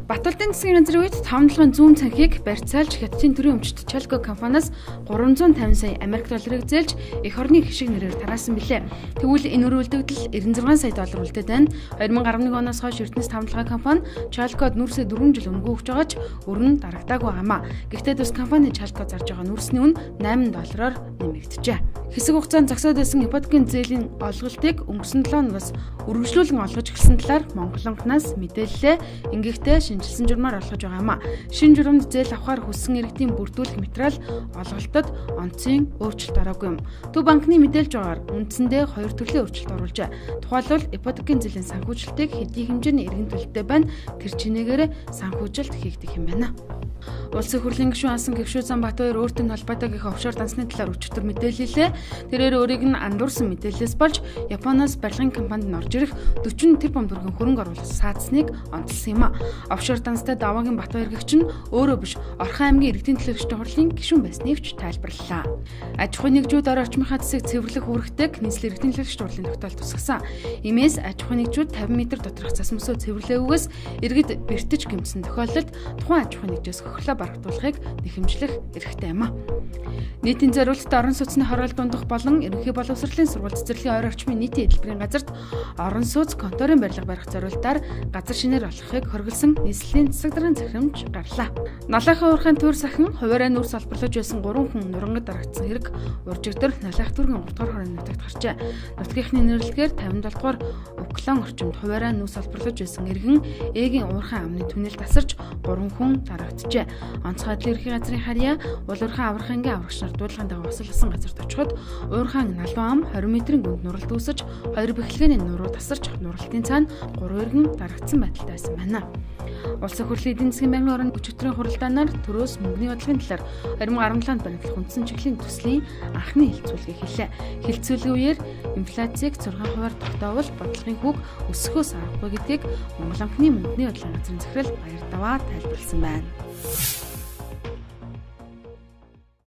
Баталдын засгийн газрын үед 5-7 зүүн цанхийг барьцаалж Хятадын төрийн өмчт Chalco компаниас 350 сая Америк долларыг зээлж эх орны хишиг нэрээр тараасан билээ. Тэгвэл энэ өрөө үлдэгдэл 96 сая доллар үлдээд байна. 2011 оноос хойш Эрдэнэс 5-7 компани Chalco-д нүүрсээ 4 жил үнэгүй өгч байгаа ч өрн дарагдаагүй амаа. Гэхдээ тус компани Chalco зарж байгаа нүүрсний үн 8 доллараар нэмэгджээ. Хэсэг хугацаанд зогсоод байсан ипотекийн зээлийн олголтыг өнгөрсөн 7 хоногоос үргэлжлүүлэн олгож эхэлсэн талаар Монголынхнаас мэдээллээ. Ингэхдээ шинжилсэн журмаар олгож байгаа юм а. Шинэ журамд зээл авахар хүссэн иргэдийн бүрдүүлэх материал олголтод онцгийн өөрчлөлт ороогүй юм. Төв банкны мэдээлж байгаагаар үндсэндээ хоёр төрлийн өөрчлөлт оруулжээ. Тухайлбал ипотекийн зээлийн санхүүжилтийг хэдий хэмжээний иргэн төлөлттэй байна. Тэр чинээгээр санхүүжилт хийгдэх юм байна. Улсын хурлын гишүүн Асан Гэгшүүзан Батбаяр өөртөө холбоотой гэх офшор дансны талаар өчигдөр мэдээллээ. Тэрээр өөрийг нь андуурсан мэдээллээс болж Японоос барилгын компанид нь орж ирэх 40 тэрбум төгрөгийн хөрөнгө оруулалт саадсныг онцлсон юм а. Офшор данстай Даваагийн Батбаяр гэгч нь өөрөө биш Орхон аймгийн иргэдийн төлөөлөгчдийн хурлын гишүүн байсныг ч тайлбарлалаа. Аж ахуйн нэгжүүд орой орчмынхаа зэсийг цэвэрлэх үүрэгтэйг нийслэлийн иргэдийн төлөөлөгчдийн хурлын тогтоол тусгасан. Иймээс аж ахуйн нэгжүүд 50 м доторх цас мөсөө цэвэрлээгүйгээс иргэд бэртэж гэмтсэн тохиолдолд тухайн аж ахуйн нэгжээс хохирлоо барагдуулахыг нэхэмжлэх эрхтэй юм а. Нийтийн зориултад орон сууцны хороол дундах болон ерөнхий боловсролын сургууль цэцэрлэгийн ойр орчмын нийтийн эдэлбэрийн газарт орон сууц конторын барилга барих зориултаар газар шинээр олгохыг хориглосон нийслэлийн засаг даргын захирамж гарлаа. Налайхан уурхайн төр сахин хуваараа нүүрс олборлож байсан 3 хүн нурангад дарагдсан хэрэг уржигдар Налайх дүүргийн 3 дугаар хорын нутагт гарчээ. Нутгийнхны нэрлэлгээр 57 дугаар Уклон орчимд хуваараа нүүрс олборлож байсан иргэн Эгийн уурхайн амны түнэл тасарч 3 хүн дарагджээ. Онцгой адил ерхий газрын харьяа уул уурхайн аврах ангийн аврагч нар дуудлагын дагуу осол асан газарт очиход уурхайн налуун ам 20 метрийн гүнд нуралд үүсэж хоёр бэхлэгээний нуруу тасарч нуралтын цаана 3 иргэн дарагдсан байдалтай байсан байна. Улс хурлын эдийн засгийн байнгын орон өчигдрийн хуралдаанаар төрөөс мөнгөний бодлогын талаар 2017 онд баримтлах үндсэн чиглэлийн төслийн анхны хэлцүүлгийг хийлээ. Хэлцүүлгийн үеэр инфляцийг 6%-аар тогтоовол бодлогын хүүг өсөхөөс аргагүй гэдгийг Монгол Банкны мөнгөний бодлогын газрын захирал Баярдаваа тайлбарласан байна.